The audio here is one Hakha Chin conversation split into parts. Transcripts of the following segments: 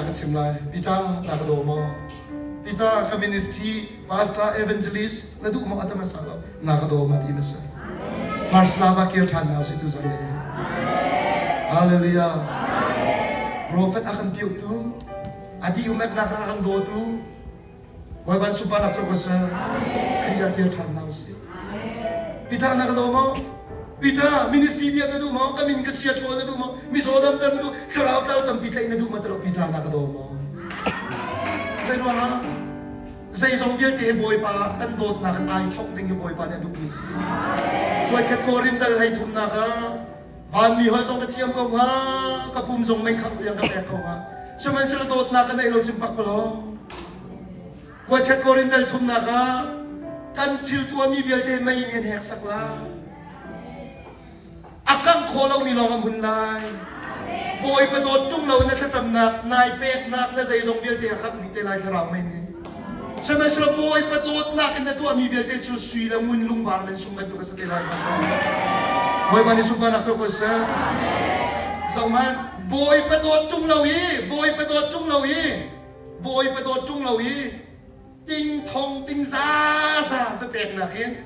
Ka chim lai. Peter, na ka daw maw? Peter, ka ministry, pastor, evangelist, na duh maw ata masa lo? Na ka daw ma ti masa. First love ah kir ṭhan na si tu zan le. Hallelujah. Prophet a kan piuh tu, adi umek na ka kan daw tu, Bawipa sunparnak cu ko seh. Khrih ah kir ṭhan hna usih. Peter na ka daw maw? Peter, ministry diam na duh maw? Ka min ka chia ṭhawl na duh maw? Mizaw damter na duh? Thlarau tlau tampi tlaih na duh maw? Tilo Peter na ka daw maw? Zei ruangah? Zeizong vialte hi Bawipa kan dawtnak in ai thawk ding hi Bawipa nih a duhmi si. Kuatkhat Korin dal hlei thumnak ah vanmi holh zong ka thiam ko hnga, ka pum zong mei khangh tiang ka pek ko hnga. Sihmanhsehlaw dawtnak ka neih lo cun pakpalawng. Kuatkhat Korin dal thumnak ah kan thil tuahmi vialte mei in an heksak lai. A kangh khawh lomi lawng a hmun lai. Bawipa dawt ṭung lo na thlacamnak, nai peknak, na zeizong vialte a kangh dih te lai thlarau mei nih. Sihmanhsehlaw Bawipa dawtnak in na tuahmi vialte cu sui le ngun lungvar le sung bantuk a si te lai. Bawipa nih sunparnak co ko seh. Zohhmanh, Bawipa dawt ṭung lo i, Bawipa dawt ṭung lo i, Bawipa dawt ṭung lo i ting thong ting zaza va pek nakin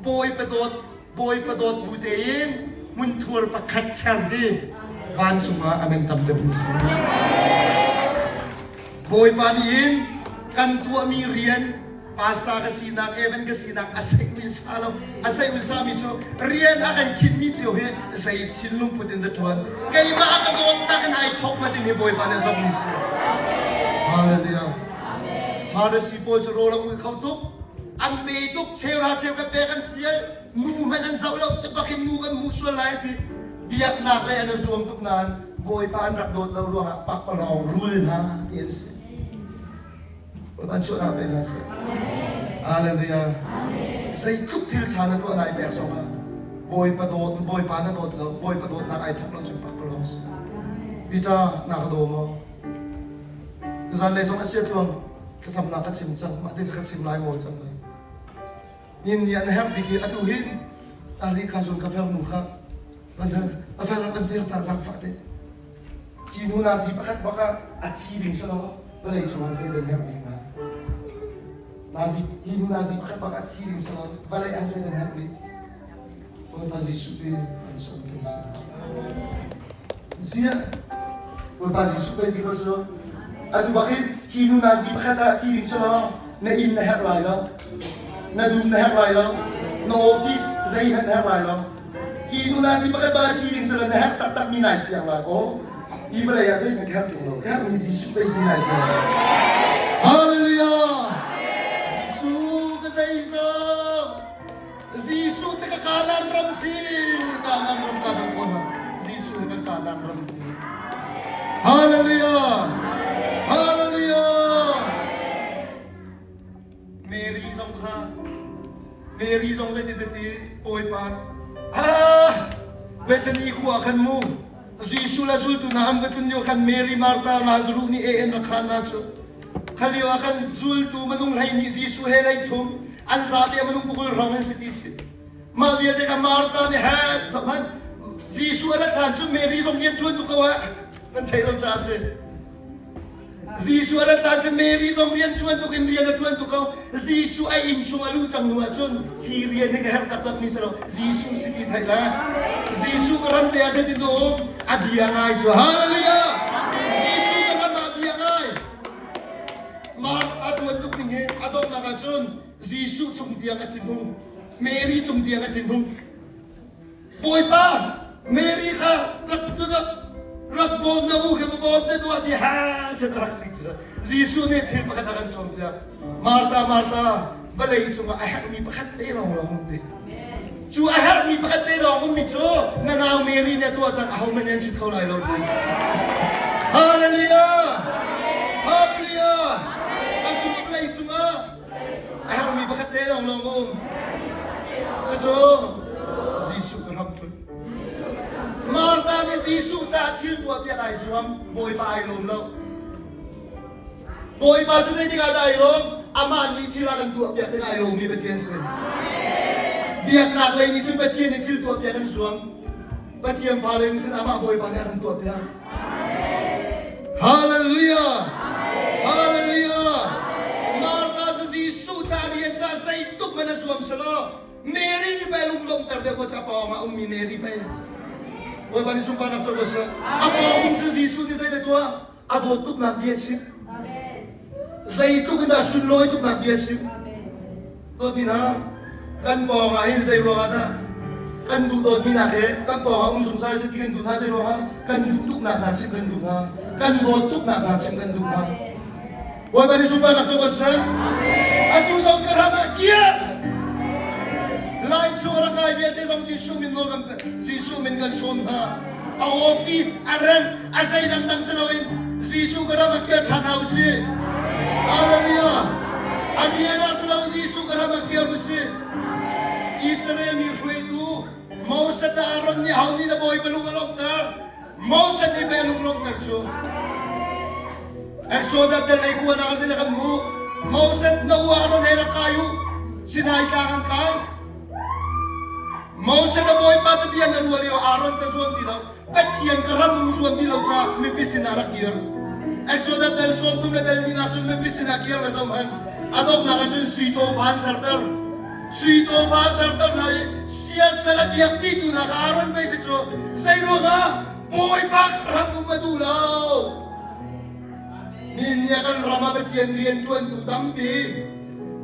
Bawipa dawt Bawipa dawt bu tein hmunthur pakhat cher hi vancung ah amen tam deuh si. Bawipa nih hin kan tuahmi rian pastor ka sinak Evan ka sinak a seih sa lo a seih sa mi cu rian a kan khinmi cio hi zei thinlung put in da ṭuan keimah a ka dawtnak in ai thawk ma timi Bawipa nih a zohmi si Hallelujah Pharisee pawl cu rawl a ul kho tuk an pe tuk cheuhra cheu kan pek an fial nu hmanh an zoh lo te bakin nu kan hmuh sual lai ti biaknak le an i zuam tuk nain Bawipa an rak dawt lo ruangah pakpalawng rul hna ti an si Bawipa suahnak pe hna seh. Hallelujah. Zeitluk thil ṭha na tuah nai pek zongah Bawipa dawt Bawipa na dawt lo Bawipa dawtnak ai thawk lo cun pakpalawng si. Peter na ka daw maw? Zanlei zong a sia tluang thlacamnak ka chim cang mah te cu ka chim lai ngawl cang lai. Nin ni an herh bik i atu hin ari kha zun ka fernu kha a fer an ter ta zangfah te. Hi nu nazi pakhat bak ah a thi ding si lo vawlei cungah zei dan herh bik na. Nazi hi nu nazi pakhat bak ah thi ding si lo vawlei ah zei dan herh bik. Bawipa Jesuh te an sawm te si. Sia Bawipa Jesuh pe si ko su. Atu bak hin hi nu nazi pakhat ah thi ding si lo na inn na herh lai lo. Na dum na herh lai lo. Na office zeihmanh na herh lai lo. Hi nu nazi pakhat ba thi ding sila na herh taktak mi nai fiang lai ko. Hi vawlei ah zeihmanh ka herh tung lo. Ka herhmi Jesuh pei si nai fiang lai. Hallelujah! Jesuh ka zeizong. Jesuh cu ka Kanaan ram si. Kanaan ram ka dang ko na. Jesuh ka Kanaan ram si. Hallelujah! Hallelujah! Mary zong kha Mary zong zeiti ti Bawipa ah Bethany khua khan mu Jesuh le zultu hna an va tlun lio khan Mary Martha Lazarus nih e an rak khan hna cu kha lio ah khan zultu minung 12 Jesuh he 13 an zate minung pukul hrawng an si ti si mah vialte kha Martha nih he zohhmanh Jesuh a rat hlan cu Mary zong rian ṭuan tuk ko ah nan theih lo caah a si Jesuh a rat ahcun Mary zong rian ṭuan tuk in rian a ṭuan tuk ko. Jesuh a inn chung a luh cang hnu ahcun hi rian hi ka herh taktak mi si lo. Jesuh si ti theih le Jesuh ka ram te ah zeitin dah um? A bia ngai cu. Hallelujah! Jesuh ka ram ah bia ngai. Mark a ṭuan tuk ding hi a donghnak ahcun Jesuh cung tiang a thinhung. Mary cung tiang a thinhung. Bawipa, Mary kha rak rak rak bawm na u khi va bawm te tuah ti ha sin rak si cu. Jesuh nih thil pakhat a kan sawmpiak. Martha, Martha, vawlei cungah a herhmi pakhat te lawng lawng um ti. Cu a herhmi pakhat te lawng ummi cu na nau Mary nih a tuah cang ahohmanh nih an chut kho lai lo ti. Hallelujah! Hallelujah! Kan sung vawlei cungah A herhmi pakhat te lawnglawng a um. Cucu Jesuh ka hram ṭhut. Martha nih Jesuh caah thil tuah piak ai zuam, Bawipa ai lawm lo. Bawipa cu zeitik ah dah ai lawm? Amah nih thil a kan tuah piak tikah ai lawmmi Pathian si. Biaknak lei nih cun Pathian nih thil tuah piak an zuam. Pathian fale nih cun amah Bawipa nih a kan tuah piak. Hallelujah! Hallelujah! Martha cu Jesuh ca rian ca zeituk hmanh a zuam selaw Mary nih pei lunglawmhter deuh ko cu a pawng ah ummi Mary pei Bawipa nih sunparnak co ko seh. A pawng um cu Jesuh nih zeidah tuah? A dawt tuknak bia chim. Zeitluk in dah sunlawi tuknak bia chim. Dawtmi hna, kan pawng ah hin zei ruangah dah kan duh dawtmi hna he kan pawng ah um zungzal si ti kan duh hna zei ruangah kan duh tuknak hna chim kan duh hna kan dawt tuknak hna chim kan duh hna. Bawipa nih sunparnak cu ko seh. Atu zong ka ram ah kir. Lai chung a rak kai vialte zong Jesuh min nawl kan Jesuh min kan sawm hna. A office, a rank, a zei dangdang si loin Jesuh ka ram ah kir ṭhan hau si. Hallelujah. A rian ah si lo Jesuh ka ram ah kir u si. Israel mi hruaitu Moses le Aaron nih ho nih na Bawipa lung a lawmhter? Moses nih pei a lunglawmhter cu. Exodus del lei kuan ah kan kan hmuh. Moses na u Aaron he rak kai u. Sinai tlang an kai. Moses a bawipa cu bia na ruah lio Aaron ca zuam ti lo. Pathian ka ram um zuam ti lo ca mipi sinah rak kir. Exodus del 30 le del ni nak cun mipi sinah kir le zom han. A donghnak ah cun sui cawfa an serter. Sui cawfa serter hna i siasal a biakpitu hna kha Aaron pei si cu zei ruangah Bawipa ram um a duh lo. Ni nih kan ram ah Pathian rian ṭuantu tampi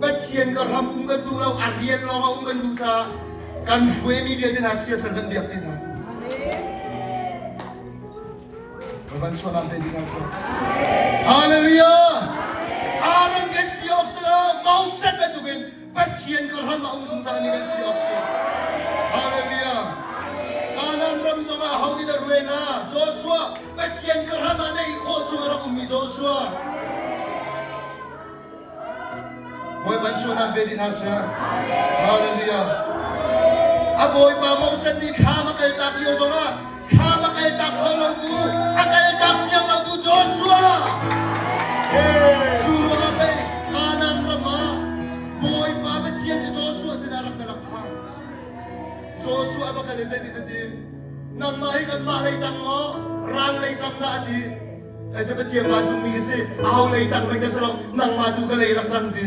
Pathian ka ram um kan duh lo a rian lawng a um kan duh caah kan hruaimi vialte hna siasal kan biakpi hna. Van sualam pe ding asa. Hallelujah! Aaron kan si awk si lo, Moses bantukin Pathian ka ram ah um zungzal mi kan si awk si. Hallelujah! Kanaan ram zong ah ho nih dah ruai na? Joshua, Pathian ka ram ah na i khawh chung a rak ummi Joshua. Bawipa sualam pe ding hna seh. Hallelujah. A Bawipa Moses nih thlam a kaltak lio zongah thlam a kaltak kho lo tu, a kaltak siang lo tu Joshua. Cu ruangah pei Kanaan ram ah Bawipa Pathian cu Joshua sinah rak na rak kha. Joshua va kal i zeitin a ti? Nangmah hi kanmah lei ṭang maw, ral lei ṭang dah a ti. Kai cu Pathian vancungmi ka si, aho lei ṭang mei ka si lo, nangmah tu ka lei rak ṭang ti.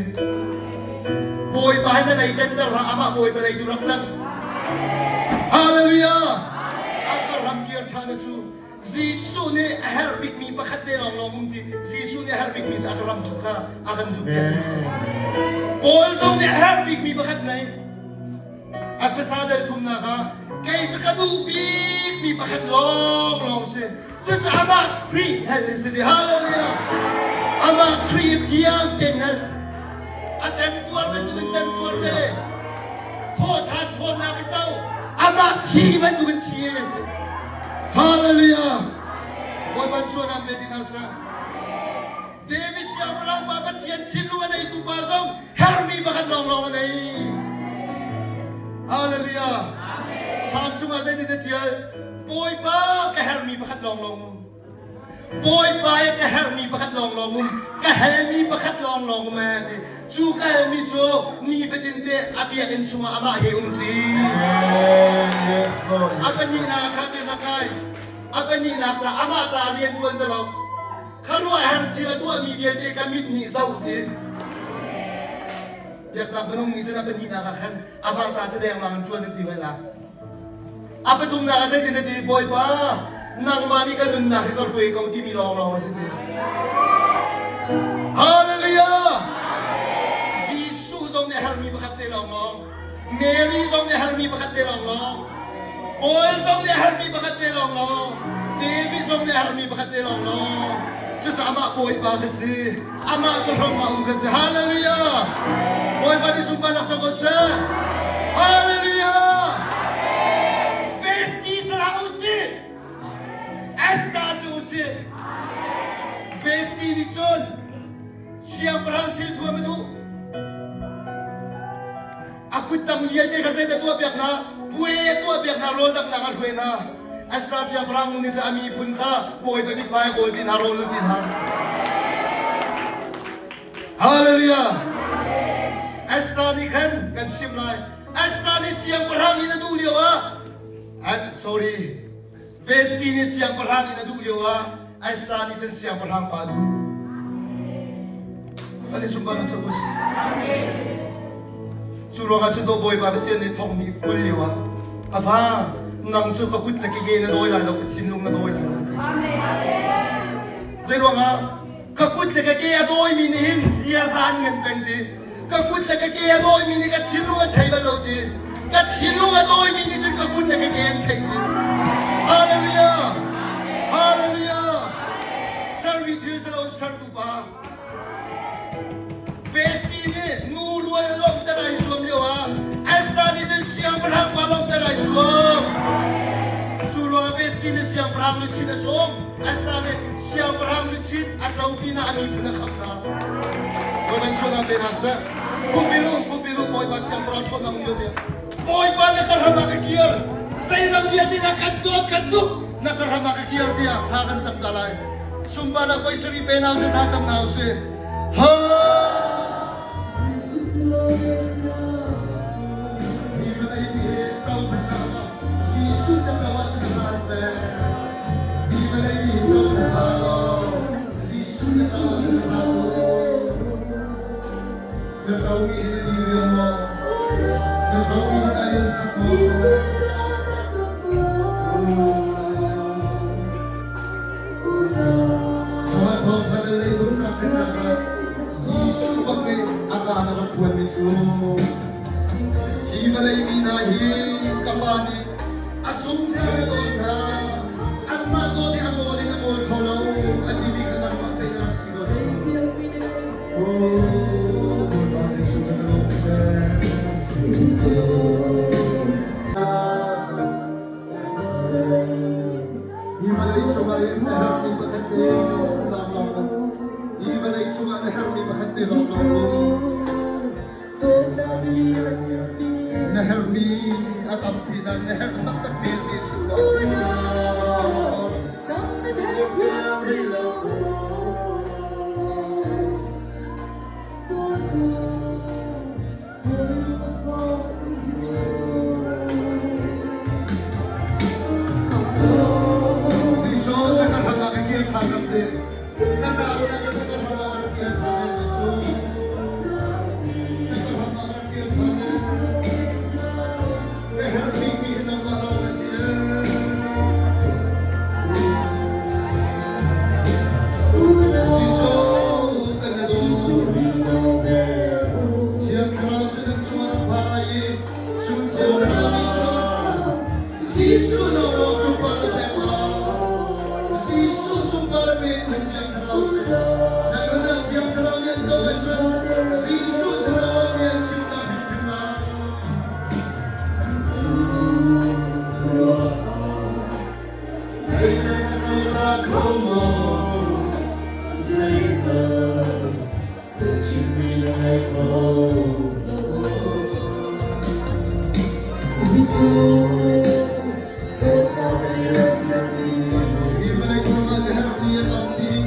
Bawipa hi na lei ṭanter hlah, amah Bawipa lei tu rak ṭang. Hallelujah! A ka ram kir ṭhan a cu. Jesuh nih a herh bikmi pakhat te lawnglawng um ti. Jesuh nih a herh bikmi cu a ka ram cu kha a kan duh piakmi a si. Paul zong nih a herh bikmi pakhat nei. Efesa dal thumnak ah kei cu ka duh bikmi pakhat lawnglawng si. Cucu amah Khrih hel in si ti. Hallelujah! Amah Khrih fiang tein hel. A temtuar bantukin temtuar ve. Thawhṭhan ṭhawnnak i co. Amah thi bantukin thi e si. Hallelujah! Bawipa suanak pe ti hna seh. David siangpahrang pa Pathian thinlung a neitu pa zong herhmi pakhat lawnglawng a nei. Hallelujah! Salm chungah zeitin a ṭial? Bawipa ka herhmi pakhat lawnglawng um. Bawipa i ka herhmi pakhat lawnglawng um. Ka helmi pakhat lawnglawng um ee ti. Cu ka helmi cu nifatin te a biakinn chungah amah he um ṭi. Yes, Lord. A pahnihnak kha ti rakai. A pahnihnak ca amah ca rian ṭuan belo. Khuaruahhar thil a tuahmi vialte ka mit nih zoh ti. Biaknak minung nih cun a pahnihnak ah khan amah ca te dengmang in ṭuan an ti hoi la. A pathumnak ah zeitin a ti? Bawipa, nangmah nih ka nunnak hi ka hruai ko timi lawnglawng a si ti. Hallelujah! Jesuh zong nih a herhmi pakhat te lawnglawng. Mary zong nih a herhmi pakhat te lawnglawng. Paul zong nih a herhmi pakhat te lawnglawng. David zong nih a herhmi pakhat te lawnglawng. Cucaah amah Bawipa ka si. Amah ka hram ah um ka si. Hallelujah! Bawipa nih sunparnak co ko seh. Hallelujah! Vesti salah usih. Esther si usih. Vesti nih cun siangpahrang thil thuam a duh. A kuttang vialte kha zeidah tuah piak hna? Puai a tuah piak hna, rawl damnak a hruai hna. Ezra siangpahrang nu nih cun a miphun kha Bawipa mithmai a kawlpi hna, rawl ulpi hna. Hallelujah! Ezra nih khan kan chimh lai. Ezra nih siangpahrang in a duh lio ah, sorry, Vesti nih siangpahrang in a duh lio ah. Esther nih cun siangpahrang pa duh. Kan i sumban an cu si. Cu ruangah cun Bawipa Pathian nih thong ni kul lio ah a fa nang cu ka kut le ka ke na dawi lai lo ka thinlung na dawi lai lo ka ti cu. Zei ruangah ka kut le ka ke a dawimi nih hin ziaza an ngan peng ti. Ka kut le ka ke a dawimi nih ka thinlung a thei bal lo ti. Ka thinlung a dawimi nih cun ka kut le ka ke an thei ti. Hallelujah! Hallelujah! Sermi thil si lo sertu pa. Vesti nih nu rual lawmhter ai zuam lio ah Esther nih cun siangpahrang pa lawmhter ai zuam. Cu ruangah Vesti nih siangpahrang luchin a sawm. Esther nih siangpahrang luchin a co pinah a miphun a khamh hna. Bawipa sualnak pe hna seh. Kupilu, kupilu, Bawipa siangpahrang ṭhawnnak um lio tiah. Bawipa na ka ram ah ka kir. Zeiram vialte na kan dawt kan duh na ka ram ah ka kir tiah thla kan cam ta lai. Sunparnak voi sarih pe hna usih thla cam hna usih. Ha! Hi vawlei hi co hmanh hlah Jesuh ka co ahcun a zan peng. Hi vawlei hi co hmanh hlah law Jesuh na co ahcun a zan Na comi hi na dir riang maw? Na comi hi na lungsak maw? Cun thawngṭha le leilung cangchennak ah Jesuh bak nih a kaan a rak phuanmi cu hi vawlei mi hna hi ka Pa nih a zungzal a dawt hna, anmah dawt hi a ngawl in a ngawl kho lo a timi kha nangmah pei na rak si ko cu. Oh, Bawipa Jesuh kan lawm seh. Hi vawlei cungah hin na herhmi pakhat te lak lawng um. Hi vawlei cungah na herhmi pakhat te lawng lawng um. Na herhmi a tampi nain na herh taktak mi Jesuh lawng. Jesuh na ka hrang ah ka kir ṭhan ram te. Na zaangnak in na ka hrang ah ka kir ṭhan e Jesuh. Na ka hrang ah ka kir ṭhan e. Ka herh bikmi hi nangmah lawng na si e. Jesuh kan na dawt. Thiang Thlarau cu nan chungah rak phan lai i cu Thiang Thlarau nih cun Jesuh lawnglawng sunpar na pek lai. Jesuh sunpar a petu hi Thiang Thlarau si. Na nun ah Thiang Thlarau nih an ko ahcun Jesuh sinah lawmmi an chimter hrimhrim lai. Hi vawlei cungah na herhmi a tam dih.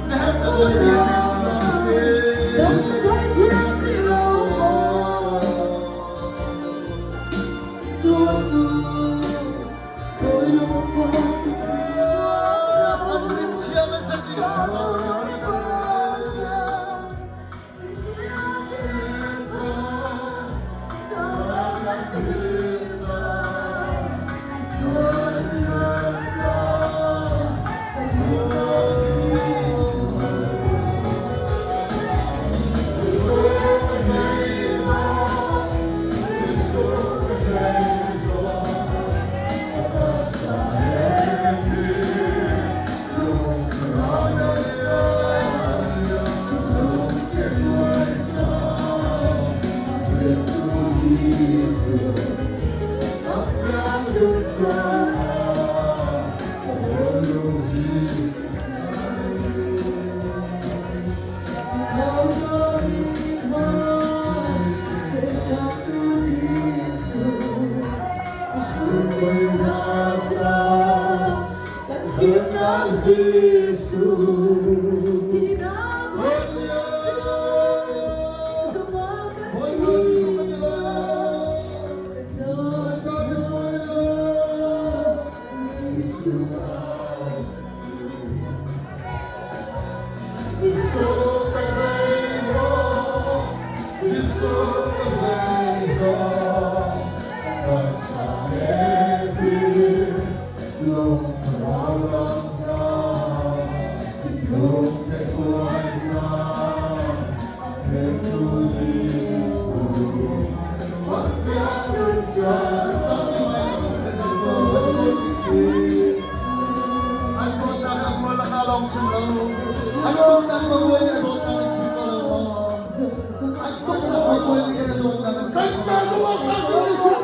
Na herh taktakmi a Jesuh lawng a si. Lawmnak pavuai nih a dawtnak in chim ko lo maw? An tuknak pavuai nih khan a dawtnak in chim ko lo maw?